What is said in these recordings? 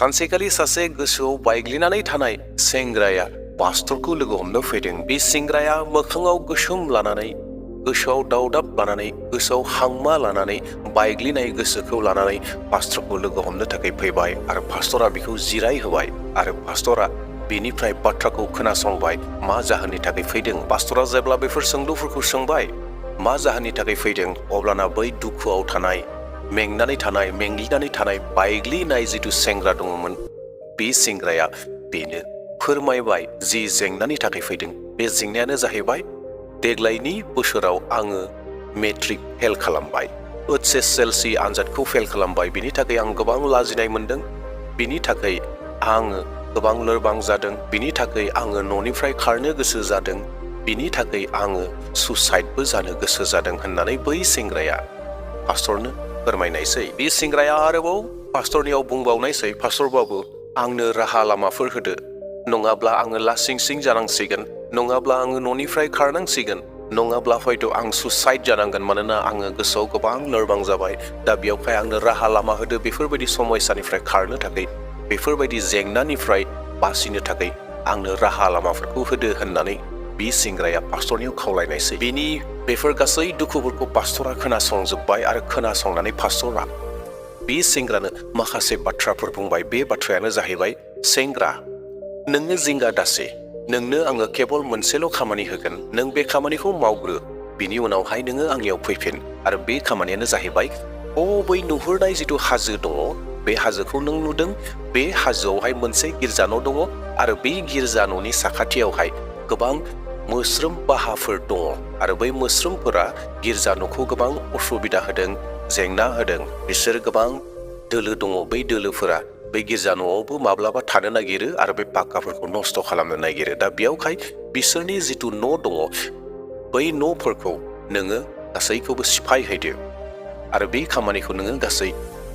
सानसेखालि सासे गोसोआव बायग्लिनानै थानाय सेंग्राया पास्टरखौ लोगो हमनो फैदों। बे सेंग्राया मोखाङाव गोसोम लानानै, गोसोआव दावदाब लानानै, गोसोआव हांमा लानानै, बायग्लिनाय गोसोखौ लानानै पास्टरखौ लोगो हमनो थाखाय फैबाय आरो पास्टरा बेखौ जिराय होबाय आरो पास्टरा बेनिफ्राय बाथ्राखौ खोनासंबाय। मा जाहोननि थाखाय फैदों? पास्टरा जेब्ला बेफोर सोंलुफोरखौ सोंबाय मा जाहोननि थाखाय फैदों, अब्लाना बै दुखुआव थानाय, मेंनानै थानाय, मेंग्लिनानै थानाय, बायग्लिनाय जिथु सेंग्रा दङमोन, बे सेंग्राया बेनो फोरमायबाय जि जेंनानि थाखाय फैदों। बे जेंनायानो जाहैबाय देग्लायनि बोसोराव आङो मेट्रिक फेल खालामबाय, HSLC आनजादखौ फेल खालामबाय, बिनि थाखाय आं गोबां लाजिनाय मोनदों, बिनि थाखाय आङो गोबां लोरबां जादों, बिनि थाखाय आङो न'निफ्राय खारनो गोसो जादों, बिनि थाखाय आङो सुसाइडबो जानो गोसो जादों होननानै बै सेंग्राया पास्टरनो फोरमायनायसै। बे सेंग्राया आरोबाव पास्टरनियाव बुंबावनायसै, पास्टर बाबु आंनो राहा लामाफोर होदो, नङाब्ला आङो लासिं सिं जानांसिगोन, नङाब्ला आङो न'निफ्राय खारनांसिगोन, नङाब्ला हयथ' आं सुसाइड जानांगोन, मानोना आङो गोसोआव गोबां लोरबां जाबाय। दा बेयावहाय आंनो राहा लामा होदो, बेफोरबायदि समयसानिफ्राय खारनो थाखाय, बेफोरबायदि जेंनानिफ्राय बासिनो थाखाय आंनो राहा लामाफोरखौ होदो होननानै बे सेंग्राया पास्टरनियाव खावलायनायसै। बेनि बेफोर गासै दुखुफोरखौ पास्टरा खोनासंजोब्बाय आरो खोनासंनानै पास्टरा बे सेंग्रानो माखासे बाथ्राफोर बुंबाय। बे बाथ्रायानो जाहैबाय, सेंग्रा नोङो जिंगा दासे, नोंनो आङो केबल मोनसेल' खामानि होगोन, नों बे खामानिखौ मावग्रो, बिनि उनावहाय नोङो आंनियाव फैफिन। आरो बे खामानियानो जाहैबाय, बै नुहुरनाय जिथु हाजो दङ, बे हाजोखौ नों नुदों, बे हाजोआवहाय मोनसे गिर्जा न' दङ आरो बे गिर्जा न'नि साखाथियावहाय गोबां मोस्रोम बाहाफोर दङ आरो बै मोस्रोमफोरा गिर्जा न'खौ गोबां उसुबिदा होदों, जेंना होदों। बिसोर गोबां दोलो दङ, बै दोलोफोरा बै गिर्जा न'आवबो माब्लाबा थानो नागिरो आरो बे पाक्काफोरखौ नस्थ' खालामनो नागिरो। दा बेयावहाय बिसोरनि जिथु न' दङ, बै न'फोरखौ नोङो गासैखौबो सिफायहैदो आरो बे खामानिखौ नोङो गासै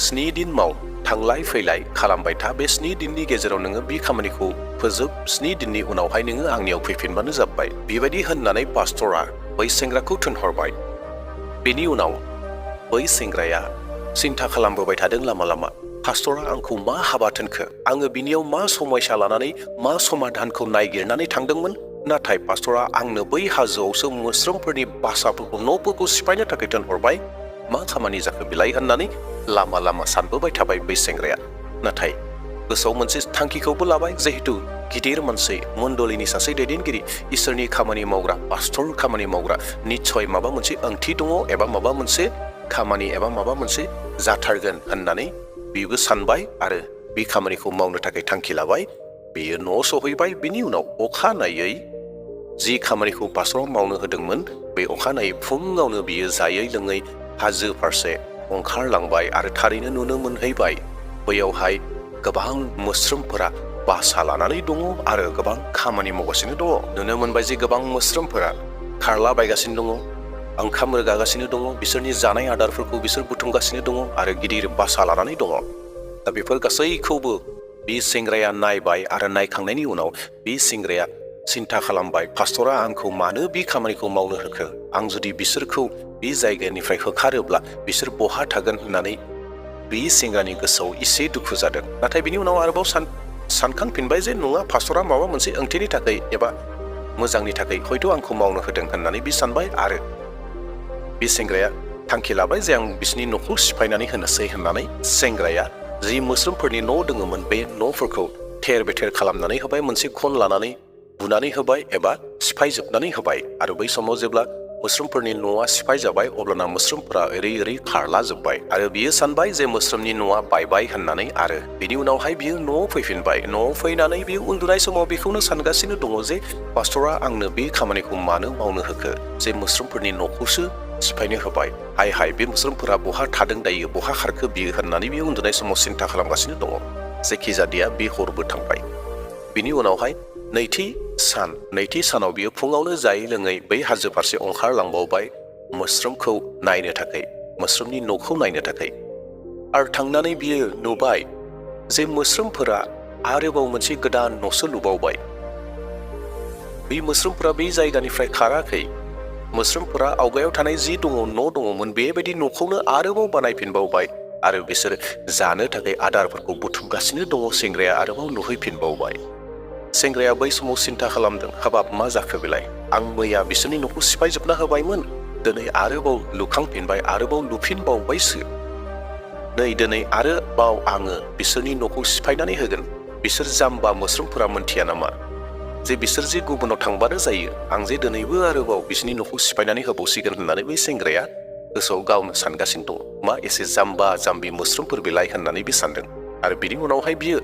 7 दिन माव, थांलाय फैलाय खालामबाय था। बे 7 दिननि गेजेराव नोङो बे खामानिखौ फोजोब, 7 दिननि उनावहाय नोङो आंनियाव फैफिनबानो जाबाय। बेबायदि होननानै पास्टरा बै सेंग्राखौ थिनहरबाय। बेनि उनाव बै सेंग्राया सिन्था खालामबोबाय थादों लामा लामा, पास्टरा आंखौ मा हाबा थोनखो, आङो बिनियाव मा समयसा लानानै मा समाधानखौ नायगिरनानै थांदोंमोन, नाथाय पास्टरा आंनो बै हाजोआवसो मोस्रोमफोरनि बासाफोरखौ, न'फोरखौ सिफायनो थाखाय थिनहरबाय, मा खामानि जाखो बिलाय होननानै लामा लामा सानबोबाय थाबाय बै सेंग्राया। नाथाय गोसोआव मोनसे थांखिखौबो लाबाय, जिहेतु गिदिर मोनसे मण्डलिनि सासे दैदेनगिरि, इसोरनि खामानि मावग्रा, पास्टर खामानि मावग्रा, निस्सय माबा मोनसे ओंथि दङ एबा माबा मोनसे खामानि एबा माबा मोनसे जाथारगोन होननानै बेबो सानबाय आरो बे खामानिखौ मावनो थाखाय थांखि लाबाय। बेयो न'आव सहैबाय। बिनि उनाव अखानायै जि खामानिखौ पास्टरा मावनो होदोंमोन, बे अखानायै फुङावनो बियो जायै लोङै हाजो फारसे ओंखारलांबाय आरो थारैनो नुनो मोनहैबाय बैयावहाय गोबां मोस्रोमफोरा बासा लानानै दङ आरो गोबां खामानि मावगासिनो दङ। नुनो मोनबाय जे गोबां मोस्रोमफोरा खारलाबायगासिनो दङ, ओंखाम रोगागासिनो दङ, बिसोरनि जानाय आदारफोरखौ बिसोर बुथुमगासिनो दङ आरो गिदिर बासा लानानै दङ। दा बेफोर गासैखौबो बे सेंग्राया नायबाय आरो नायखांनायनि उनाव बे सेंग्राया सिन्था खालामबाय, पास्टरा आंखौ मानो बे खामानिखौ मावनो होखो? आं जुदि बिसोरखौ बे जायगानिफ्राय होखारोब्ला बिसोर बहा थागोन होननानै बे सेंग्रानि गोसोआव एसे दुखु जादों। नाथाय बिनि उनाव आरोबाव सानखांफिनबाय जे नङा, पास्टरा माबा मोनसे ओंथिनि थाखाय एबा मोजांनि थाखाय हयथ' आंखौ मावनो होदों होननानै बे सानबाय आरो बे सेंग्राया थांखि लाबाय जे आं बिसोरनि न'खौ सिफायनानै होनोसै होननानै सेंग्राया जि मोस्रोमफोरनि न' दङमोन, बे न'फोरखौ थेर बेथेर खालामनानै होबाय, मोनसे खन लानानै बुनानै होबाय एबा सिफायजोबनानै होबाय। आरो बै समाव जेब्ला मोस्रोमफोरनि न'आ सिफाय जाबाय, अब्लाना मोस्रोमफोरा ओरै ओरै खारला जोब्बाय आरो बियो सानबाय जे मोस्रोमनि न'आ बायबाय होननानै। आरो बिनि उनावहाय बियो न'आव फैफिनबाय। न'आव फैनानै बियो उन्दुनाय समाव बेखौनो सानगासिनो दङ जे पास्टरा आंनो बे खामानिखौ मानो मावनो होखो, जे मोस्रोमफोरनि न'खौसो सिफायनो होबाय। हाय हाय, बे मोस्रोमफोरा बहा थादों दायो, बहा खारखो बियो होननानै बियो उन्दुनाय समाव सिन्था खालामगासिनो दङ। जेखिजादिया बे हरबो थांबाय। बिनि उनावहाय नैथि सानाव बियो फुङावनो जायै लोङै बै हाजो फारसे ओंखारलांबावबाय मोस्रोमखौ नायनो थाखाय, मोस्रोमनि न'खौ नायनो थाखाय। आरो थांनानै बियो नुबाय जे मोस्रोमफोरा आरोबाव मोनसे गोदान न'सो लुबावबाय। बे मोस्रोमफोरा बै जायगानिफ्राय खाराखै। मोस्रोमफोरा आवगायाव थानाय जि न' दङमोन, बेबायदि न'खौनो आरोबाव बानायफिनबावबाय आरो बिसोर जानो थाखाय आदारफोरखौ बुथुमगासिनो दङ। सेंग्राया आरोबाव नुहैफिनबावबाय। सेंग्राया बै समाव सिन्था खालामदों, हाबाब मा जाखो बेलाय, आं मैया बिसोरनि न'खौ सिफायजोबना होबायमोन, दिनै आरोबाव लुखांफिनबाय, आरोबाव लुफिनबावबायसो। नै दिनै आरोबाव आङो बिसोरनि न'खौ सिफायनानै होगोन। बिसोर जाम्बा मोस्रोमफोरा मोनथिया नामा जे बिसोर जे गुबुनाव थांबानो जायो, आं जे दिनैबो आरोबाव बिसोरनि न'खौ सिफायनानै होबावसिगोन होननानै बै सेंग्राया गोसोआव गावनो सानगासिनो दङ। मा एसे जाम्बा जाम्बि मोस्रोमफोर बेलाय होननानै बे सानदों। आरो बिनि उनावहाय बियो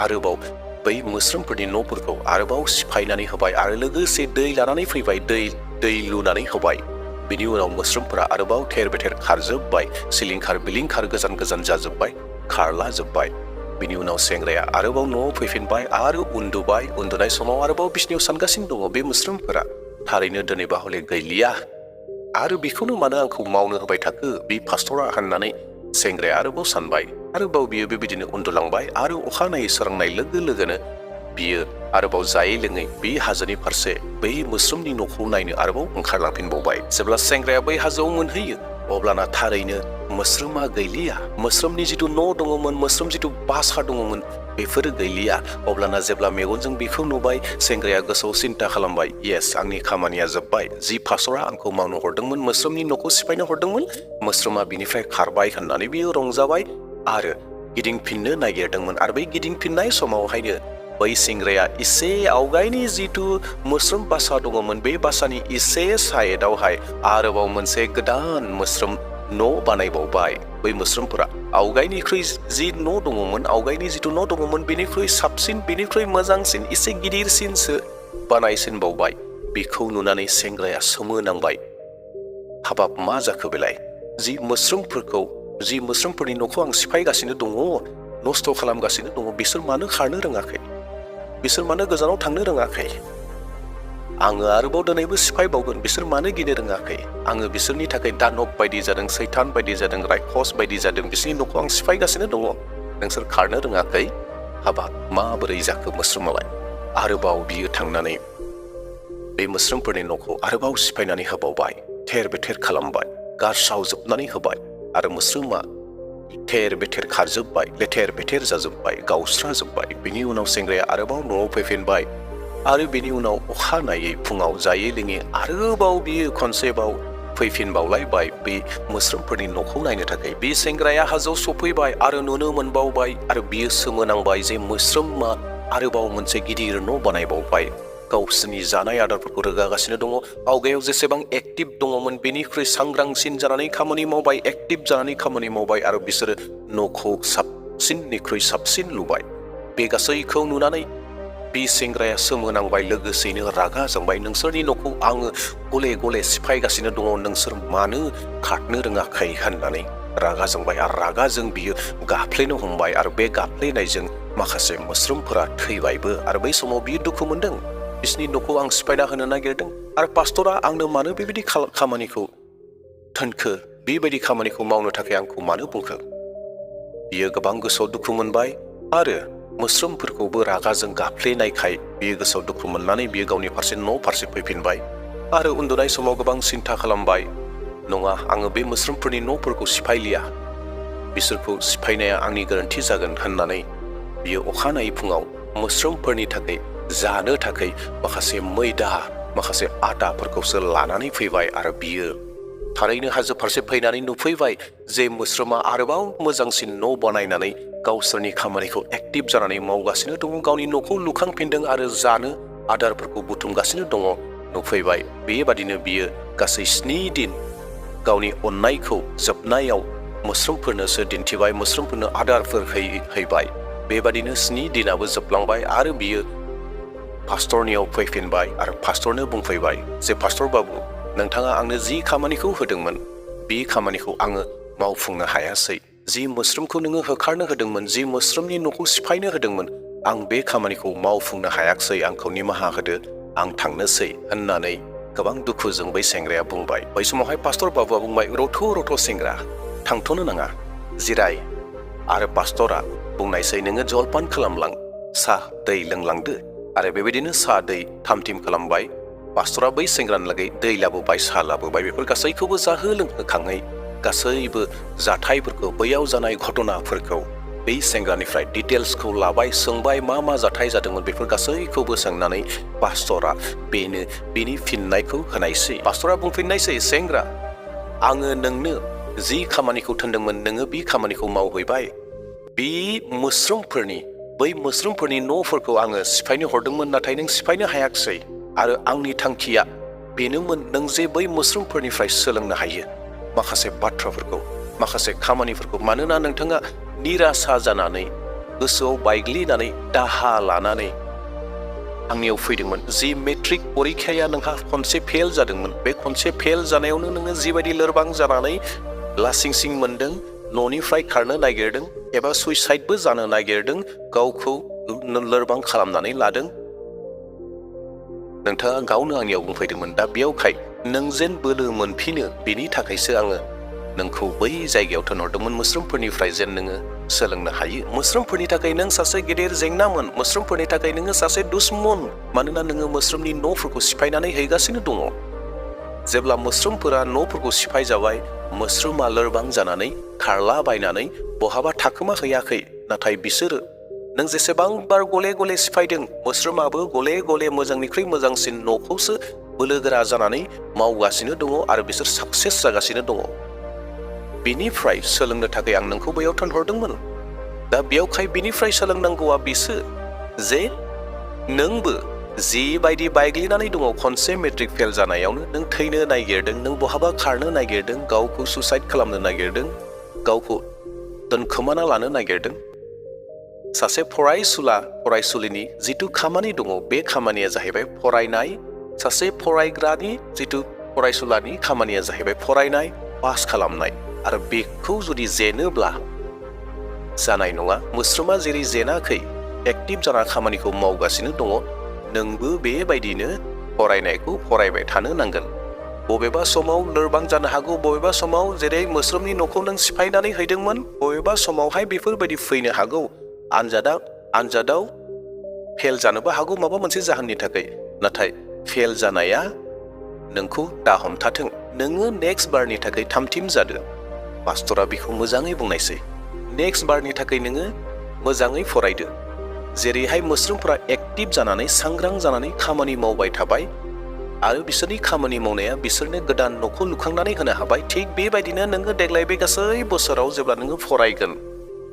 आरोबाव बै मोस्रोमफोरनि न'फोरखौ आरोबाव सिफायनानै होबाय आरो लोगोसे दै लानानै फैबाय, दै लुनानै होबाय। बिनि उनाव मोस्रोमफोरा आरोबाव थेर बेथेर खारजोबबाय, सिलिंखार बिलिंखार गोजान गोजान जाजोबबाय, खारला जोबबाय। बिनि उनाव सेंग्राया आरोबाव न'आव फैफिनबाय आरो उन्दुबाय। उन्दुनाय समाव आरोबाव बिसिनायाव सानगासिनो दङ बे मोस्रोमफोरा थारैनो दिनैबा हले गैलिया, आरो बेखौनो मानो आंखौ मावनो होबाय थाखो बे पास्टरा होननानै सेंग्राया आरोबाव सानबाय। आरोबाव बियो बेबायदिनो उन्दुलांबाय आरो अखानायै सोरांनाय लोगो लोगोनो बियो आरोबाव जायै लोङै बे हाजोनि फारसे बै मोस्रोमनि न'खौ नायनो आरोबाव ओंखारलांफिनबावबाय। जेब्ला सेंग्राया बै हाजोआव मोनहैयो अब्लाना थारैनो मोस्रोमा गैलिया। मोस्रोमनि जिथु न' दङमोन, मोस्रोम जिथु बासा दङमोन, बेफोरो गैलिया। अब्लाना जेब्ला मेगनजों बेखौ नुबाय, सेंग्राया गोसोआव सिन्था खालामबाय, येस, आंनि खामानिया जोब्बाय। जि पास्टरा आंखौ मावनो हरदोंमोन, मोस्रोमनि न'खौ सिफायनो हरदोंमोन, मोस्रोमा बिनिफ्राय खारबाय होननानै बियो रंजाबाय आरो गिदिंफिननो नागिरदोंमोन। आरो बै गिदिंफिननाय समावहायनो बै सेंग्राया एसे आवगायनि जिथु मोस्रोम बासा दङमोन, बे बासानि एसे साइडआवहाय आरोबाव मोनसे गोदान मोस्रोम न' बानायबावबाय। बै मोस्रोमफोरा आवगायनिख्रुइ जि न' दङमोन, आवगायनि जिथु न' दङमोन, बेनिख्रुइ साबसिन, बेनिख्रुइ मोजांसिन, एसे गिदिरसिनसो बानायसिनबावबाय। बेखौ नुनानै सेंग्राया सोमोनांबाय, हाबाब मा जाखो बेलाय, जि मोस्रोमफोरनि न'खौ आं सिफायगासिनो दङ, नस्थ' खालामगासिनो दङ, बिसोर मानो खारनो रोङाखै, बिसोर मानो गोजानाव थांनो रोङाखै, आङो आरोबाव दिनैबो सिफायबावगोन, बिसोर मानो गिनो रोङाखै, आङो बिसोरनि थाखाय दानब बायदि जादों, सैतान बायदि जादों, रायखस बायदि जादों, बिसोरनि न'खौ आं सिफायगासिनो दङ, नोंसोर खारनो रोङाखै, हाबाब माबोरै जाखो मोस्रोमालाय। आरोबाव बियो थांनानै बे मोस्रोमफोरनि न'खौ आरोबाव सिफायनानै होबावबाय, थेर बेथेर खालामबाय, गारस्रावजोबनानै होबाय। आरो मोस्रोमा थेर बेथेर खारजोबबाय, लेथेर बेथेर जाजोबबाय, गावस्राजोबबाय। बिनि उनाव सेंग्राया आरोबाव न'आव फैफिनबाय आरो बिनि उनाव अखानायै फुङाव जायै लोङै आरोबाव बियो खनसेबाव फैफिनबावलायबाय बे मोस्रोमफोरनि न'खौ नायनो थाखाय। बे सेंग्राया हाजोआव सफैबाय आरो नुनो मोनबावबाय आरो बियो सोमोनांबाय जे मोस्रोमा आरोबाव मोनसे गिदिर न' बानायबावबाय, गावसोरनि जानाय आदारफोरखौ रोगागासिनो दङ। आवगायाव जेसेबां एक्टिभ दङमोन बेनिख्रुइ सांग्रांसिन जानानै खामानि मावबाय, एक्टिभ जानानै खामानि मावबाय आरो बिसोरो न'खौ साबसिननिख्रुइ साबसिन लुबाय। बे गासैखौ नुनानै बे सेंग्राया सोमोनांबाय, लोगोसेयैनो रागा जोंबाय, नोंसोरनि न'खौ आङो गले गले सिफायगासिनो दङ, नोंसोर मानो खारनो रोङाखै होननानै रागा जोंबाय। आरो रागाजों बियो गाफ्लेनो हमबाय आरो बे गाफ्लेनायजों माखासे मोस्रोमफोरा थैबायबो। आरो बै समाव बियो दुखु मोनदों, बिसिनि न'खौ आं सिफायना होनो नागिरदों आरो पास्टरा आंनो मानो बेबायदि खामानिखौ थोनखो, बेबायदि खामानिखौ मावनो थाखाय आंखौ मानो बुंखो। बियो गोबां गोसोआव दुखु मोनबाय आरो मोस्रोमफोरखौबो रागाजों गाफ्लेनायखाय बियो गोसोआव दुखु मोननानै बियो गावनि फारसे न' फारसे फैफिनबाय आरो उन्दुनाय समाव गोबां सिन्था खालामबाय, नङा, आङो बे मोस्रोमफोरनि न'फोरखौ सिफायलिया, बिसोरखौ सिफायनाया आंनि गोरोन्थि जागोन होननानै बियो अखानायै फुङाव मोस्रोमफोरनि थाखाय जानो थाखाय माखासे मैदा, माखासे आटाफोरखौसो लानानै फैबाय। आरो बियो थारैनो हाजो फारसे फैनानै नुफैबाय जे मोस्रोमा आरोबाव मोजांसिन न' बानायनानै गावसोरनि खामानिखौ एक्टिभ जानानै मावगासिनो दङ, गावनि न'खौ लुखांफिनदों आरो जानो आदारफोरखौ बुथुमगासिनो दङ नुफैबाय। बेबादिनो बियो गासै 7 दिन गावनि अननायखौ जोबनायाव मोस्रोमफोरनोसो दिन्थिबाय, मोस्रोमफोरनो आदारफोर हैबाय। बेबादिनो 7 दिनाबो जोबलांबाय आरो बियो पास्टरनियाव फैफिनबाय आरो पास्टरनो बुंफैबाय जे पास्टर बाबु, नोंथाङा आंनो जि खामानिखौ होदोंमोन बे खामानिखौ आङो मावफुंनो हायासै, जि मोस्रोमखौ नोङो होखारनो होदोंमोन, जि मोस्रोमनि न'खौ सिफायनो होदोंमोन, आं बे खामानिखौ मावफुंनो हायाखिसै, आंखौ निमाहा होदो, आं थांनोसै होननानै गोबां दुखुजों बै सेंग्राया बुंबाय। बै समावहाय पास्टर बाबुआ बुंबाय, रथ' सेंग्रा, थांथ'नो नाङा, जिराय। आरो पास्टरा बुंनायसै, नोङो जलपान खालामलां, साहा दै लोंलांदो। आरो बेबायदिनो साहा दै थाम-थिम खालामबाय। पास्टरा बै सेंग्रानि लागै दै लाबोबाय, साहा लाबोबाय, बेफोर गासैखौबो जाहो लोंहोखाङै गासैबो जाथायफोरखौ बैयाव जानाय घटनाफोरखौ बै सेंग्रानिफ्राय डिटेल्सखौ लाबाय सोंबाय मा जाथाय जादोंमोन बेफोर गासैखौबो सोंनानै पास्टरा बेनि फिननायखौ होनायसै। पास्टरा बुंफिननायसै, सेंग्रा आङो नोंनो जि खामानिखौ थिनदोंमोन नोङो बे खामानिखौ मावहैबाय। बै मोस्रोमफोरनि न'फोरखौ आङो सिफायनो हरदोंमोन नाथाय नों सिफायनो हायाखिसै आरो आंनि थांखिया बेनोमोन नों जे बै मोस्रोमफोरनिफ्राय सोलोंनो हायो माखासे बाथ्राफोरखौ माखासे खामानिफोरखौ। मानोना नोंथाङा निरासा जानानै गोसोआव बायग्लिनानै दाहा लानानै आंनियाव फैदोंमोन। जि मेट्रिक परिखाया नोंहा खनसे फेल जादोंमोन, बे खनसे फेल जानायावनो नोङो जिबायदि लोरबां जानानै लासिंसिं मोनदों, न'निफ्राय खारनो नागिरदों एबा सुइसाइडबो जानो नागिरदों, गावखौ लोरबां खालामनानै लादों, नोंथाङा गावनो आंनियाव बुंफैदोंमोन। दा बेयावखाय नों जेन बोलो मोनफिनो बेनि थाखायसो आङो नोंखौ बै जायगायाव थिनहरदोंमोन, मोस्रोमफोरनिफ्राय जेन नोङो सोलोंनो हायो। मोस्रोमफोरनि थाखाय नों सासे गेदेर जेंनामोन, मोस्रोमफोरनि थाखाय नोङो सासे दुश्मन, मानोना नोङो मोस्रोमनि न'फोरखौ सिफायनानै हैगासिनो दङ। जेब्ला मोस्रोमफोरा न'फोरखौ सिफाय जाबाय, मोस्रोमा लोरबां जानानै खारलाबायनानै बहाबा थाखोमा हैयाखै, नाथाय बिसोरो नों जेसेबां बार गले गले सिफायदों, मोस्रोमाबो गले गले मोजांनिख्रुइ मोजांसिन न'खौसो बोलोगोरा जानानै मावगासिनो दङ आरो बिसोर साक्सेस जागासिनो दङ। बिनिफ्राय सोलोंनो थाखाय आं नोंखौ बैयाव थिनहरदोंमोन। दा बेयावखाय बिनिफ्राय सोलोंनांगौआ बिसो जे नोंबो जिबायदि बायग्लिनानै दङ, खनसे मेट्रिक फेल जानायावनो नों थैनो नागिरदों, नों बहाबा खारनो नागिरदों, गावखौ सुसाइड खालामनो नागिरदों, गावखौ दोनखोमाना लानो नागिरदों। सासे फरायसुलिनि जिथु खामानि दङ, बे खामानिया जाहैबाय फरायनाय। सासे फरायग्रानि जिथु फरायसुलानि खामानिया जाहैबाय फरायनाय, पास खालामनाय। आरो बेखौ जुदि जेनोब्ला जानाय नङा। मोस्रोमा जेरै जेनाखै, एक्टिभ जाना खामानिखौ मावगासिनो दङ, नोंबो बेबायदिनो फरायनायखौ फरायबाय थानो नांगोन। बबेबा समाव लोरबां जानो हागौ, बबेबा समाव जेरै मोस्रोमनि न'खौ नों सिफायनानै हैदोंमोन, बबेबा समावहाय बेफोरबायदि फैनो हागौ। आनजादाव फेल जानोबो हागौ माबा मोनसे जाहोननि थाखाय, नाथाय फेल जानाया नोंखौ दा हमथाथों। नोङो नेक्स्ट बारनि थाखाय थामथिम जादो। पास्टरा बेखौ मोजाङै बुंनायसै। नेक्स्ट बारनि थाखाय नोङो मोजाङै फरायदो। जेरैहाय मोस्रोमफोरा एक्टिभ जानानै सांग्रां जानानै खामानि मावबाय थाबाय आरो बिसोरनि खामानि मावनाया बिसोरनो गोदान न'खौ लुखांनानै होनो हाबाय, थिग बेबायदिनो नोङो देग्लाय बे गासै बोसोराव जेब्ला नोङो फरायगोन,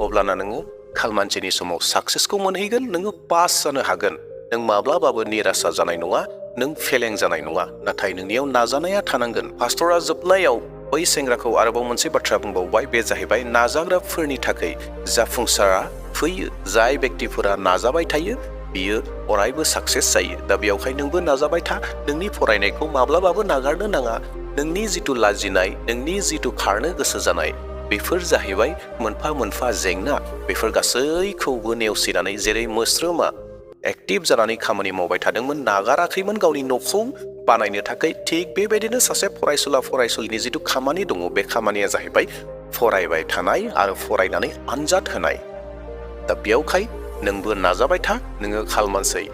अब्लाना नोङो खालमानसिनि समाव साक्सेसखौ मोनहैगोन, नोङो पास जानो हागोन। नों माब्लाबाबो निरासा जानाय नङा, नों फेलें जानाय नङा, नाथाय नोंनियाव नाजानाया थानांगोन। पास्टरा जोबनायाव बै सेंग्राखौ आरोबाव मोनसे बाथ्रा बुंबावबाय, बे जाहैबाय नाजाग्राफोरनि थाखाय जाफुंसारा फैयो। जाय बेक्तिफोरा नाजाबाय थायो बियो अरायबो साक्सेस जायो। दा बेयावहाय नोंबो नाजाबाय था, नोंनि फरायनायखौ माब्लाबाबो नागारनो नाङा। नोंनि जिथु लाजिनाय, नोंनि जिथु खारनो गोसो जानाय, बेफोर जाहैबाय मोनफा मोनफा जेंना। बेफोर गासैखौबो नेवसिनानै जेरै मोस्रोमा एक्टिभ जानानै खामानि मावबाय थादोंमोन, नागाराखैमोन गावनि न'खौ बानायनो थाखाय, थिग बेबायदिनो सासे फरायसुलिनि जिथु खामानि दङ, बे खामानिया जाहैबाय फरायबाय थानाय आरो फरायनानै आनजाद होनाय। दा बेयावखाय नोंबो नाजाबाय था, नोङो खालमानसै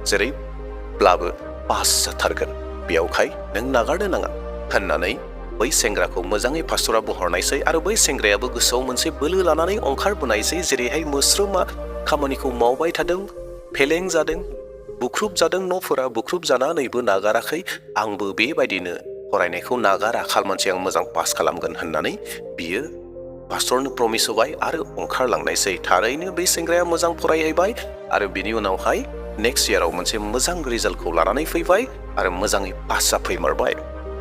जेरैब्लाबो पास जाथारगोन, बेयावखाय नों नागारनो नाङा होननानै बै सेंग्राखौ मोजाङै पास्टरा बुंहरनायसै। आरो बै सेंग्रायाबो गोसोआव मोनसे बोलो लानानै ओंखारबोनायसै। जेरैहाय मोस्रोमा खामानिखौ मावबाय थादों, फेलें जादों, बुख्रुब जादों, न'फोरा बुख्रुब जानानैबो नागाराखै, आंबो बेबायदिनो फरायनायखौ नागारा, खालमानसि आं मोजां पास खालामगोन होननानै बियो पास्टरनो प्रमिस होबाय आरो ओंखारलांनायसै। थारैनो बे सेंग्राया मोजां फरायहैबाय आरो बिनि उनावहाय नेक्स्ट इयाराव मोनसे मोजां रिजाल्टखौ लानानै फैबाय आरो मोजाङै पास जाफैमारबाय।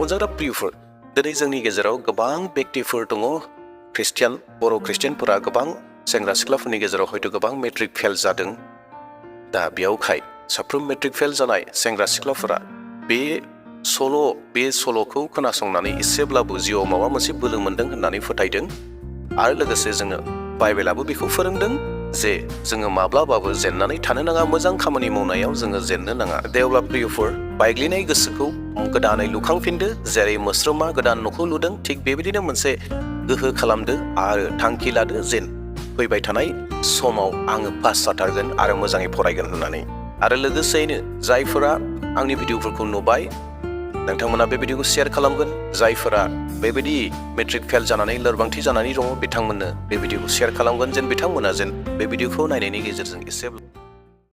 अनजाग्रा प्रियफोर, दिनै जोंनि गेजेराव गोबां बेक्तिफोर दङ, बर' ख्रिस्टियानफोरा गोबां सेंग्रा सिख्लाफोरनि गेजेराव हयथ' गोबां मेट्रिक फेल जादों। दा बेयावखाय साफ्रोम मेट्रिक फेल जानाय सेंग्रा सिख्लाफोरा बे सल'खौ खोनासंनानै एसेब्लाबो जिउआव माबा मोनसे बोलो मोनदों होननानै फोथायदों। आरो लोगोसे जोङो बाइबेलाबो बेखौ फोरोंदों जे जोङो माब्लाबाबो जेननानै थानो नाङा, मोजां खामानि मावनायाव जोङो जेननो नाङा। दे अब्ला प्रियफोर, बायग्लिनाय गोसोखौ गोदानै लुखांफिनदो। जेरै मोस्रोमा गोदान न'खौ लुदों, थिग बेबायदिनो मोनसे गोहो खालामदो आरो थांखि लादो जेन फैबाय थानाय समाव आङो पास जाथारगोन आरो मोजाङै फरायगोन होननानै। आरो लोगोसेयैनो जायफोरा आंनि भिडिअफोरखौ नुबाय, नोंथांमोना बे भिडिअखौ शेयार खालामगोन। जायफोरा बेबायदि मेट्रिक फेल जानानै लोरबांथि जानानै दङ बिथांमोननो बे भिडिअखौ शेयार खालामगोन जेन बिथांमोना जेन बे भिडिअखौ नायनायनि गेजेरजों एसे